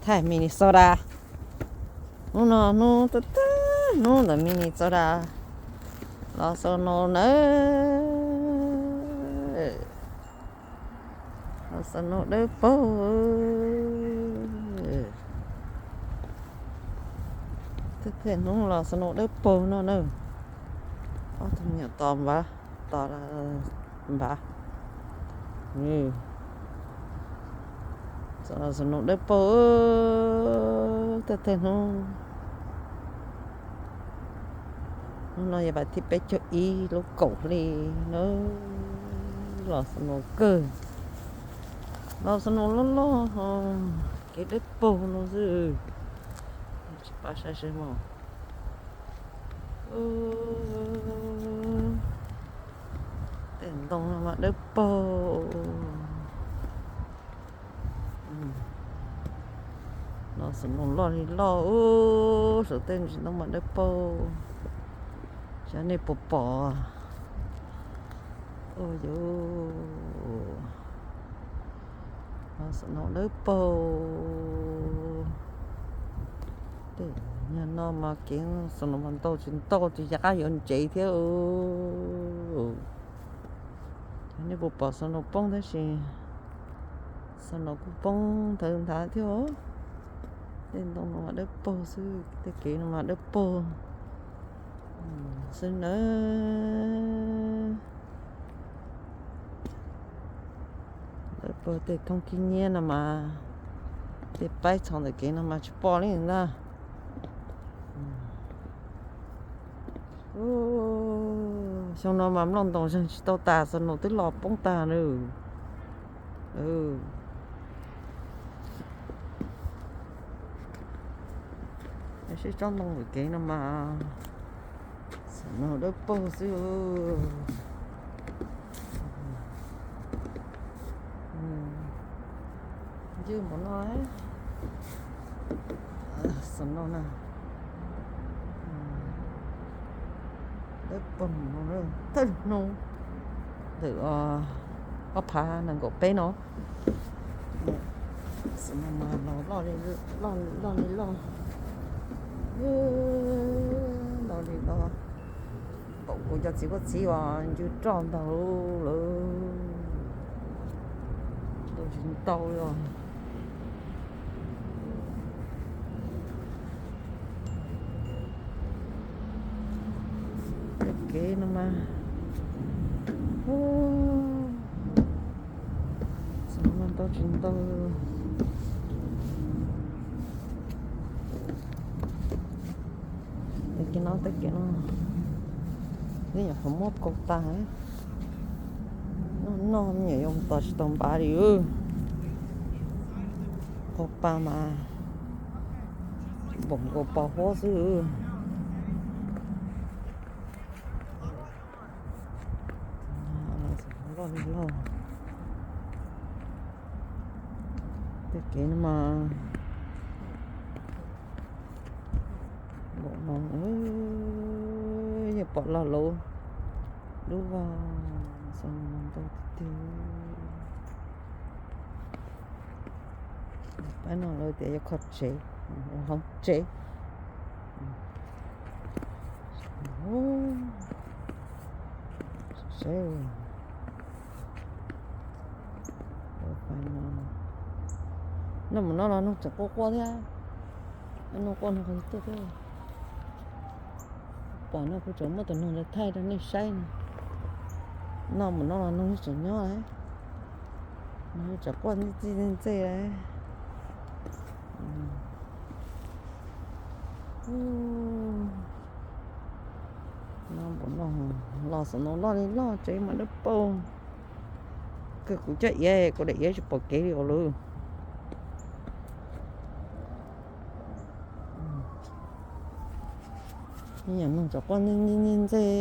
Thaij Minnesota. Hnub no hnub tag tag hnub ntawm Minnesota los snow nawb. Los snow dawb paug. Thaij thaij hnub los snow dawb paug no na. Ob tug me nyuam tos npav, tos npav. Snow dawb paug. Thaij thaij hnub. Hnub no yog vas thib peb caug ib lub kaum hli na. Los snow kawg. Los snow loj loj, kev dawb paug no xwb. Tsis pab saib saib mog. Tej ntoo no mas dawb paug. Los snow loj li loj, saum tej ntsis ntoo mas dawb paug. Xyov nej puas pom. Ua yus, los snow dawb paug. Tej nyuag no mas kev snow mas ntau tsis ntau tsis yog qab yuav ntsev thiab. Xyov nej puas pom snow poob tab sis snow kuj poob ntawd nthav thiab os. Tej ntoo no mas dawb paug xwb, tej kev no mas dawb paug xwb nawb. Dawb paug tej thoob khib nyiab no mas, tej paib txhos ntawm kev no mas tsis pom li ntag. Xyoo no mas nplooj ntoos zeeg tsis tau tas, snow twb los poob tag na. Sib tsob ntoo ntawm kev no mas snow dawb paug xwb. Ncwj npaum no, snow na, dawb paug thawj hnub ntawm ob phav nees nkaum peb no. Snow mas los loj li loj, loj li loj, loj li loj. Pom kuv cov txiv kuj txiv uas ncw roj ntag lawm, tus tsis ntau li os. Tej kev no mas, txog no ntau tsis ntau. Tej kev no, tej kev no, ib nyuam qhuav muab kaus tas. Noj noj me nyuam yuav mus tos tsis tau npav li. Qaug pa mas npaum nkaus pos huab xwb. Loj li loj. Tej kev no mas npaum no, yeej pom log lawm. Lub vaj xo ntau tiag tiag. Pab no lawv tias yuav kho tsev, hloov tsev. Saib, noj mus no los noog tseem quaj quaj thiab. Noog quaj noog qhov twg tuaj thiab. Pom no kuv tseem muab tus noog ntawd thaij rau nej saib no. Noj mus no los noog tseem nyob, noog tseem quaj ntxij ntxej ntxej. No npaum no, los xom no loj li loj, tsev mas dawb paug. Kawg kuv coj iav, kuv daim iav tsis pom kev li os lawm. Ib yam noog tseem quaj ntxij ntxej ntxej.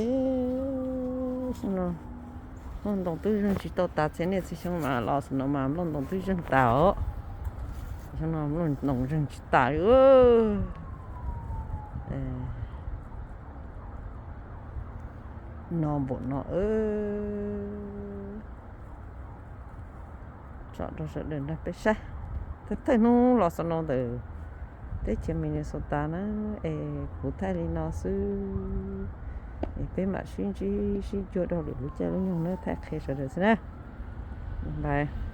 Xyoo no nplooj ntoos twb zeeg tsis tau tas, txhiab niaj txhia xyoo mas los xom no mas nplooj ntoos twb zeeg tas os. Xyoo no nplooj ntoos zeeg tsis tas li. No npaum no. Tsom rau sawv daws nrog peb saib. Thawj thawj hnub los xaus no ntawm teb chaws Minnesota na, es kuv thaij li no xwb, es peb mam sib ntsib sib cuag rau lwm lub caij lub nyoog na, thaij qhia sawv daws xwb na. Bye.